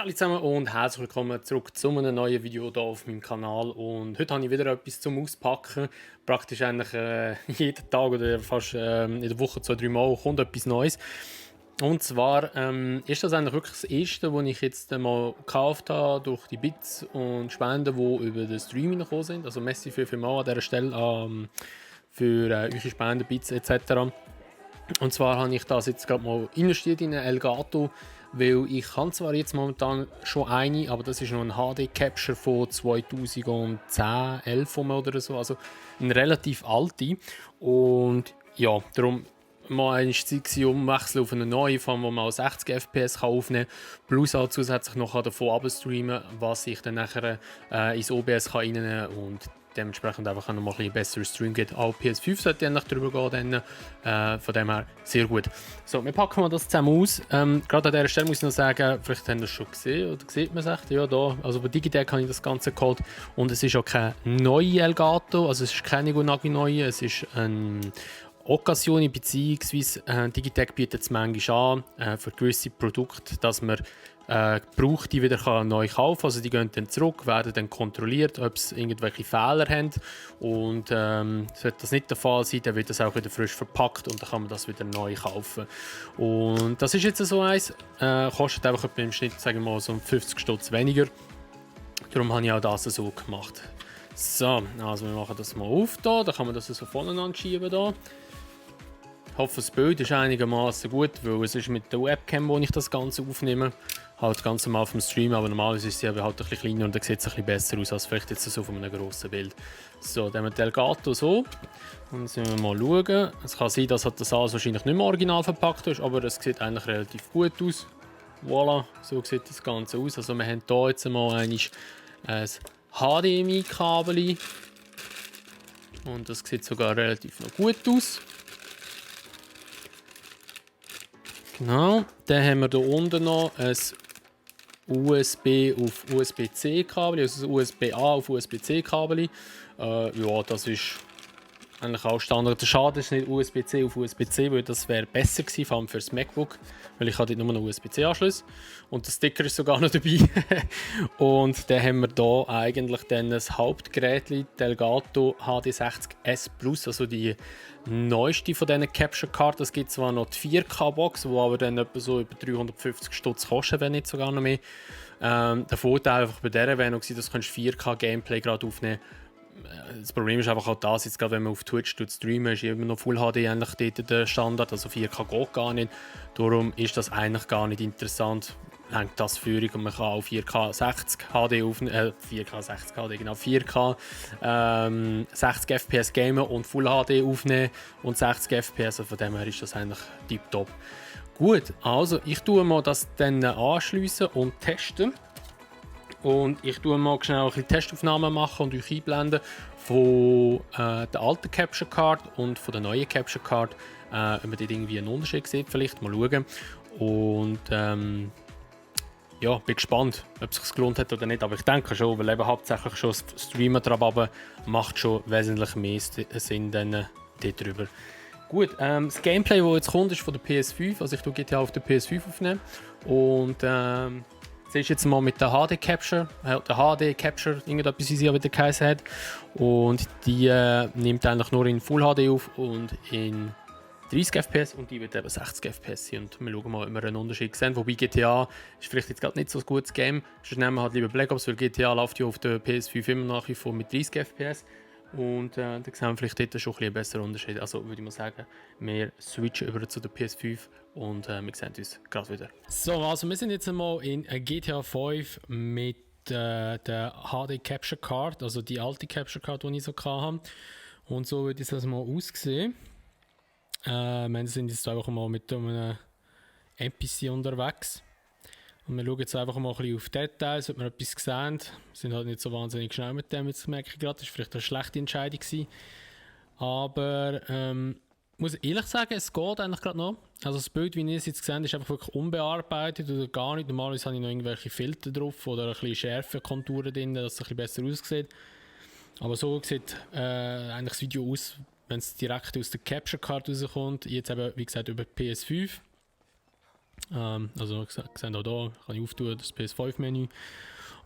Hallo zusammen und herzlich willkommen zurück zu einem neuen Video hier auf meinem Kanal. Und heute habe ich wieder etwas zum Auspacken. Praktisch eigentlich jeden Tag oder fast in der Woche 2-3 Mal kommt etwas Neues. Und zwar ist das eigentlich wirklich das erste, was ich jetzt mal gekauft habe durch die Bits und Spenden, die über den Stream gekommen sind. Also merci vielmals an dieser Stelle für eure Spenden, Bits etc. Und zwar habe ich das jetzt gerade mal investiert in einen Elgato, weil ich habe zwar jetzt momentan schon eine, aber das ist noch ein HD-Capture von 2010, 11 oder so, also eine relativ alte. Und ja, darum mal eine Zeit umwechseln auf eine neue, vor allem, wo man auch 60 FPS aufnehmen kann, plus auch zusätzlich noch davon abstreamen, was ich dann nachher ins OBS reinnehmen kann und dementsprechend einfach noch mal ein besserer Stream geht. Auch PS5 sollte endlich drüber gehen, dann, von dem her sehr gut. So, wir packen mal das zusammen aus. Gerade an dieser Stelle muss ich noch sagen, vielleicht habt ihr das schon gesehen oder sieht man es echt? Ja, da. Also bei Digitec habe ich das Ganze geholt und es ist auch kein neuer Elgato, also es ist keine neue, es ist ein Occasion bzw. Digitec bietet es manchmal an für gewisse Produkte, dass man gebraucht die wieder neu kaufen kann. Also die gehen dann zurück, werden dann kontrolliert, ob es irgendwelche Fehler haben. Und sollte das nicht der Fall sein, dann wird das auch wieder frisch verpackt und dann kann man das wieder neu kaufen. Und das ist jetzt so eins. Kostet einfach im Schnitt, sagen wir mal, so 50 Stutz weniger. Darum habe ich auch das so gemacht. So, also wir machen das mal auf da. Da kann man das so voneinander schieben da. Ich hoffe, das Bild ist einigermaßen gut, weil es ist mit der Webcam, wo ich das Ganze aufnehme. Halt ganz normal vom Stream, aber normalerweise ist sie aber halt ein bisschen kleiner und dann sieht es ein bisschen besser aus als vielleicht jetzt so von einem grossen Bild. So, dann haben wir den Elgato so. Und jetzt müssen wir mal schauen. Es kann sein, dass das alles wahrscheinlich nicht mehr original verpackt ist, aber es sieht eigentlich relativ gut aus. Voilà, so sieht das Ganze aus. Also wir haben hier jetzt mal ein HDMI-Kabel. Und das sieht sogar relativ noch gut aus. Genau, dann haben wir hier unten noch ein USB auf USB-C Kabel, also ein USB-A auf USB-C Kabel. Ja, das ist eigentlich auch Standard. Der Schade ist nicht USB-C auf USB-C, weil das wäre besser gewesen, vor allem für das MacBook, weil ich habe dort nur einen USB-C-Anschluss und der Sticker ist sogar noch dabei. Und dann haben wir hier eigentlich dann das Hauptgerät, die Elgato HD60S Plus, also die neueste von diesen Capture Cards. Es gibt zwar noch die 4K-Box, die aber dann etwa so über 350 Stutz kosten, wenn nicht sogar noch mehr. Der Vorteil einfach bei dieser wäre noch gewesen, dass du 4K-Gameplay gerade aufnehmen kannst. Das Problem ist einfach auch das, jetzt gerade wenn man auf Twitch streamen, ist immer noch Full HD eigentlich dort der Standard, also 4K geht gar nicht. Darum ist das eigentlich gar nicht interessant. Hängt das Führung und man kann auch 4K 60 HD aufnehmen, 4K 60 HD, genau, 4K 60 FPS gamen und Full HD aufnehmen und 60 FPS, also von dem her ist das eigentlich tiptop. Gut, also ich tue mal das dann anschliessen und testen. Und ich tue mal schnell ein bisschen Testaufnahmen machen und euch einblenden von der alten Capture Card und von der neuen Capture Card. Ob man dort irgendwie einen Unterschied sieht, vielleicht mal schauen. Und ja, bin gespannt, ob es sich gelohnt hat oder nicht. Aber ich denke schon, weil eben hauptsächlich schon das Streamen drauf macht schon wesentlich mehr Sinn dann darüber. Gut, das Gameplay, das jetzt kommt, ist von der PS5. Also ich tue GTA auf der PS5 aufnehmen. Und das ist jetzt mal mit der HD-Capture, der HD-Capture, irgendetwas, wie sie ja wieder geheißen hat. Und die nimmt eigentlich nur in Full HD auf und in 30 FPS und die wird eben 60 FPS sein. Und wir schauen mal, ob wir einen Unterschied sehen. Wobei GTA ist vielleicht jetzt gerade nicht so ein gutes Game. Sonst nehmen wir halt lieber Black Ops, weil GTA läuft ja auf der PS5 immer nach wie vor mit 30 FPS. Und da sehen wir vielleicht dort schon ein einen besseren Unterschied. Also würde ich mal sagen, wir switchen über zu der PS5 und wir sehen uns gerade wieder. So, also wir sind jetzt einmal in GTA 5 mit der HD Capture Card, also die alte Capture Card, die ich so hatte. Und so würde das mal aussehen. Wir sind jetzt einfach mal mit einem NPC unterwegs. Und wir schauen jetzt einfach mal ein bisschen auf Details, ob wir etwas sehen. Wir sind halt nicht so wahnsinnig schnell mit dem, jetzt merke ich gerade. Das war vielleicht eine schlechte Entscheidung gewesen. Aber muss ehrlich sagen, es geht eigentlich gerade noch. Also das Bild, wie ihr es jetzt gesehen ist einfach wirklich unbearbeitet oder gar nicht. Normalerweise habe ich noch irgendwelche Filter drauf oder ein bisschen schärfe Konturen drin, dass es ein bisschen besser aussieht. Aber so sieht eigentlich das Video aus, wenn es direkt aus der Capture Card rauskommt. Jetzt eben, wie gesagt, über PS5. Also seht auch da, kann ich auftun, das PS5-Menü.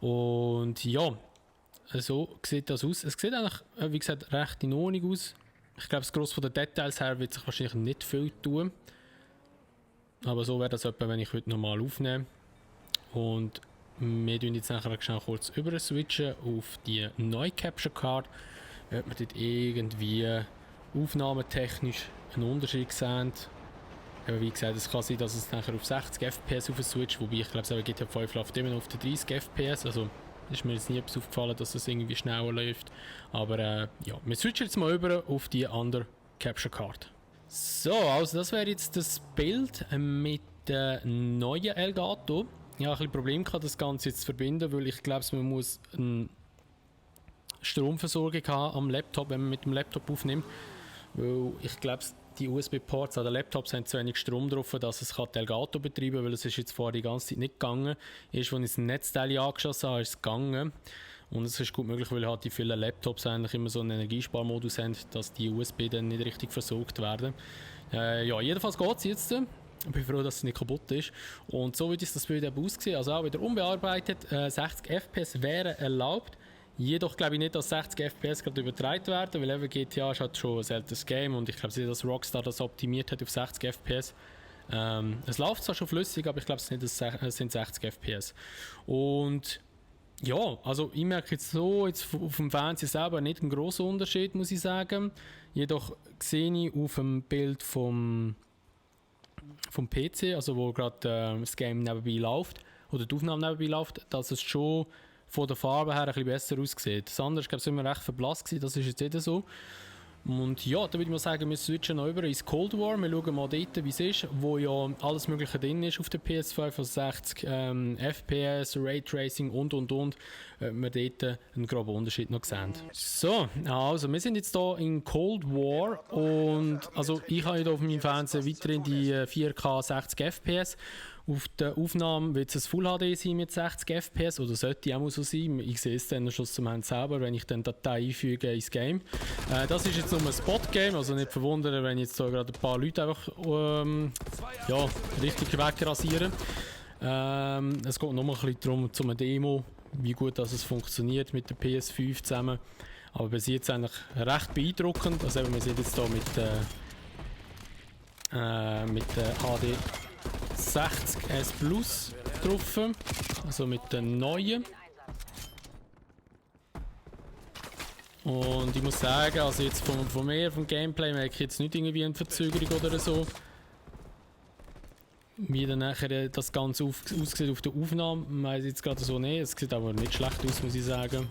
Und ja, so sieht das aus. Es sieht eigentlich, wie gesagt, recht in Ordnung aus. Ich glaube, das Grosse von den Details her wird sich wahrscheinlich nicht viel tun. Aber so wäre das etwa, wenn ich heute nochmal aufnehme. Und wir switchen jetzt nachher schnell kurz über switchen auf die neue Capture Card. Ob wir dort irgendwie aufnahmetechnisch einen Unterschied sehen. Aber wie gesagt, es kann sein, dass es nachher auf 60 FPS auf switcht, wobei ich glaube, GTA 5 läuft immer noch auf den 30 FPS. Also ist mir jetzt nie etwas aufgefallen, dass es irgendwie schneller läuft. Aber ja, wir switchen jetzt mal über auf die andere Capture Card. So, also das wäre jetzt das Bild mit der neuen Elgato. Ich habe ein bisschen Problem gehabt, das Ganze jetzt zu verbinden, weil ich glaube, man muss eine Stromversorgung haben am Laptop, wenn man mit dem Laptop aufnimmt. Weil ich glaube, die USB-Ports an den Laptops haben zu wenig Strom drauf, dass es die Elgato betreiben kann, weil es ist jetzt vorher die ganze Zeit nicht gegangen. Erst als ich das Netzteil angeschlossen habe, ist es gegangen. Und es ist gut möglich, weil halt die vielen Laptops eigentlich immer so einen Energiesparmodus haben, dass die USB dann nicht richtig versorgt werden. Ja, jedenfalls geht es jetzt. Ich bin froh, dass es nicht kaputt ist. Und so wird das Bild eben aussehen. Also auch wieder unbearbeitet. 60 FPS wären erlaubt. Jedoch glaube ich nicht, dass 60 FPS gerade übertragen werden, weil eben GTA ist halt schon ein älteres Game und ich glaube nicht, dass Rockstar das optimiert hat auf 60 FPS. Es läuft zwar schon flüssig, aber ich glaube nicht, es sind 60 FPS. Und ja, also ich merke jetzt so jetzt auf dem Fernseher selber nicht einen grossen Unterschied, muss ich sagen. Jedoch sehe ich auf dem Bild vom PC, also wo gerade das Game nebenbei läuft, oder die Aufnahme nebenbei läuft, dass es schon von der Farbe her ein bisschen besser aussieht. Das andere war immer recht verblasst, das ist jetzt nicht so. Und ja, da würde ich mal sagen, wir switchen noch über ins Cold War. Wir schauen mal dort, wie es ist, wo ja alles Mögliche drin ist auf der PS5, also 60 FPS, Raytracing und. Wir dort einen groben Unterschied noch sehen. So, also wir sind jetzt hier in Cold War und also ich habe hier auf meinem Fernseher weiterhin die 4K 60 FPS. Auf der Aufnahme wird es ein Full HD sein mit 60 FPS, oder sollte auch so sein. Ich sehe es dann am Schluss zum Ende selber, wenn ich dann Datei einfüge ins Game. Das ist jetzt nur ein Spot-Game, also nicht verwundern, wenn jetzt so gerade ein paar Leute einfach ja, richtig wegrasieren. Es geht noch mal ein bisschen darum, zum Demo, wie gut das funktioniert mit der PS5 zusammen. Aber bis jetzt eigentlich recht beeindruckend. Also eben, wir sind jetzt hier mit der HD 60 S Plus drauf, also mit den neuen. Und ich muss sagen, also jetzt von mir, vom Gameplay, merke ich jetzt nicht irgendwie eine Verzögerung oder so. Wie dann nachher das Ganze aussieht auf der Aufnahme, weiß ich jetzt gerade so nicht. Es sieht aber nicht schlecht aus, muss ich sagen.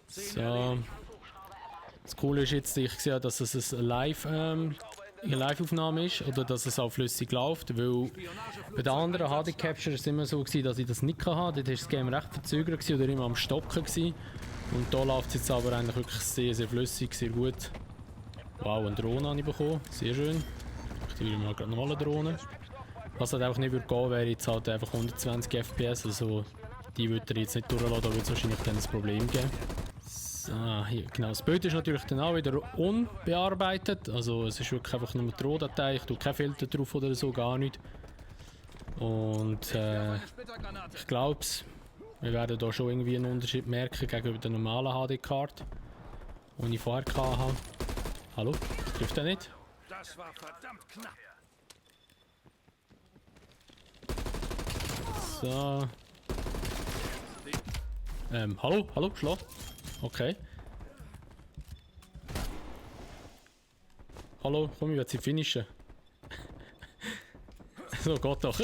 So. Das Coole ist jetzt, ich sehe, dass es eine Live-Aufnahme ist oder dass es auch flüssig läuft, weil bei den anderen HD-Capture war es immer so gewesen, dass ich das nicht hatte. Dort war das Game recht verzögert oder immer am Stocken gewesen. Und da läuft es jetzt aber eigentlich wirklich sehr, sehr flüssig, sehr gut. Wow, eine Drohne habe ich bekommen, sehr schön. Ich will mal gerade nochmal eine Drohne. Was halt einfach nicht würde gehen, wäre jetzt halt einfach 120 FPS, also die würde er jetzt nicht durchlassen, da würde es wahrscheinlich dann ein Problem geben. So, hier, genau. Das Bild ist natürlich dann auch wieder unbearbeitet, also es ist wirklich einfach nur die Rohdatei, ich tue keinen Filter drauf oder so, gar nicht. Und ich glaube, wir werden da schon irgendwie einen Unterschied merken gegenüber der normalen HD-Card, die ich vorher hatte. Hallo? Trifft er nicht? Das war verdammt knapp. So. Hallo, Schlag. Okay. Hallo, komm, ich will sie finishen. So, geht doch.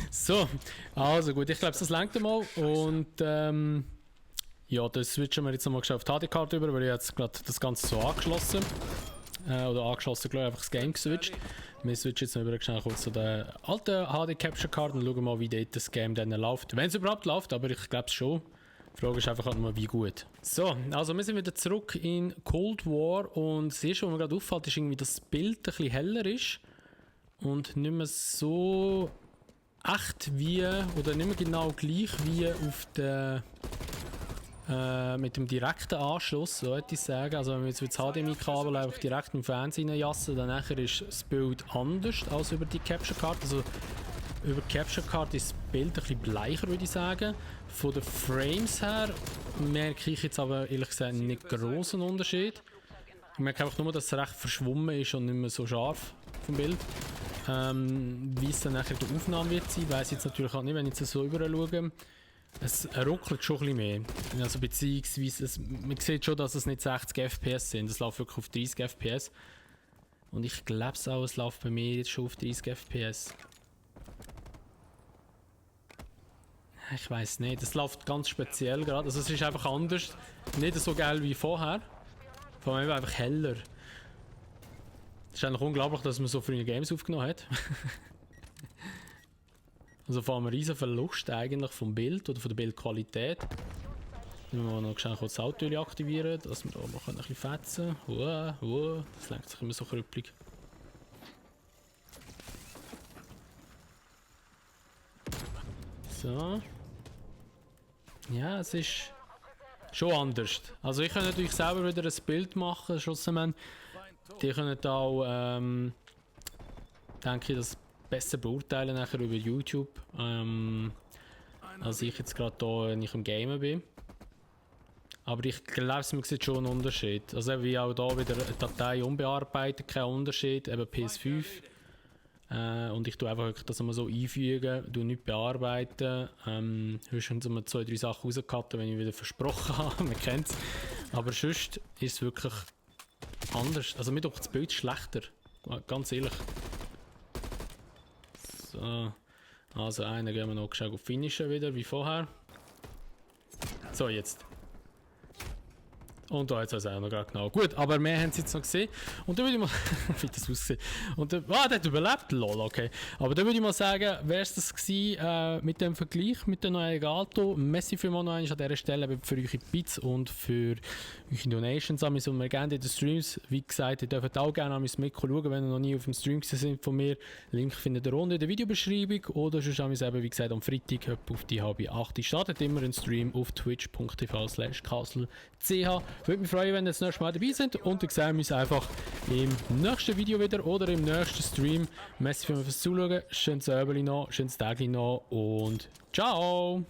So, also gut, ich glaube, das reicht mal. Und ja, das switchen wir jetzt nochmal auf die HD-Card über, weil ich jetzt gerade das Ganze so angeschlossen oder angeschlossen, glaube ich, einfach das Game geswitcht. Wir switchen jetzt noch schnell kurz zu der alten HD-Capture-Card und schauen mal, wie dort das Game dann läuft. Wenn es überhaupt läuft, aber ich glaube es schon. Die Frage ist einfach nur, wie gut. So, also wir sind wieder zurück in Cold War und das erste, was mir gerade auffällt, ist irgendwie, dass das Bild ein bisschen heller ist und nicht mehr so echt wie, oder nicht mehr genau gleich wie auf der mit dem direkten Anschluss, so hätte ich sagen. Also wenn wir jetzt das HDMI-Kabel einfach direkt im Fernsehen reinjassen, dann nachher ist das Bild anders als über die Capture Card. Also über die Capture Card ist das Bild ein bisschen bleicher, würde ich sagen. Von den Frames her merke ich jetzt aber ehrlich gesagt nicht großen Unterschied. Ich merke einfach nur, dass es recht verschwommen ist und nicht mehr so scharf vom Bild. Wie es dann nachher in der Aufnahme wird sein, weiss ich jetzt natürlich auch nicht, wenn ich jetzt so rüber schaue. Es ruckelt schon ein bisschen mehr. Also beziehungsweise, man sieht schon, dass es nicht 60 FPS sind. Es läuft wirklich auf 30 FPS. Und ich glaube auch, es läuft bei mir jetzt schon auf 30 FPS. Ich weiß nicht, es läuft ganz speziell gerade. Also es ist einfach anders. Nicht so geil wie vorher. Vor allem einfach heller. Es ist eigentlich unglaublich, dass man so frühe Games aufgenommen hat. Also vor allem ein riesen Verlust eigentlich vom Bild oder von der Bildqualität. Dann müssen wir noch schnell kurz das Auto aktivieren, dass wir da noch ein bisschen fetzen können. Das lenkt sich immer so krüppelig. So. Ja, es ist schon anders. Also ich kann natürlich selber wieder ein Bild machen, schlussendlich. Die können auch, denke ich, das besser beurteilen nachher über YouTube, als ich jetzt gerade hier nicht im Gamen bin. Aber ich glaube, man sieht schon einen Unterschied. Also wie auch hier wieder eine Datei unbearbeitet, kein Unterschied, eben PS5. Und ich tue einfach wirklich das immer so einfügen, tue nicht bearbeiten. Höchstens haben wir 2-3 Sachen rausgecutten, wenn ich wieder versprochen habe, man kennt es. Aber sonst ist es wirklich anders. Also mir tut das Bild schlechter, ganz ehrlich. So, also einen gehen wir noch auf Finishen wieder, wie vorher. So, jetzt. Und da hat es auch noch gerade genau. Gut, aber wir haben es jetzt noch gesehen. Und dann würde ich mal... wie das aussieht. Und dann... der hat überlebt, lol, okay. Aber dann würde ich mal sagen, wäre es das gewesen mit dem Vergleich mit der neuen Elgato. Merci vielmals noch einmal an dieser Stelle für eure Bits und für eure Donations. Und wir gerne in den Streams. Wie gesagt, ihr dürft auch gerne an mein Mikro schauen, wenn ihr noch nie auf dem Stream sind von mir. Link findet ihr unten in der Videobeschreibung. Oder sonst haben wir es eben, wie gesagt, am Freitag auf die 7:30 startet immer ein Stream auf twitch.tv/castle.ch. Würde mich freuen, wenn ihr das nächste Mal dabei seid und dann sehen wir uns einfach im nächsten Video wieder oder im nächsten Stream. Merci fürs Zuschauen, schönes Abend noch, schönes Tag noch und ciao!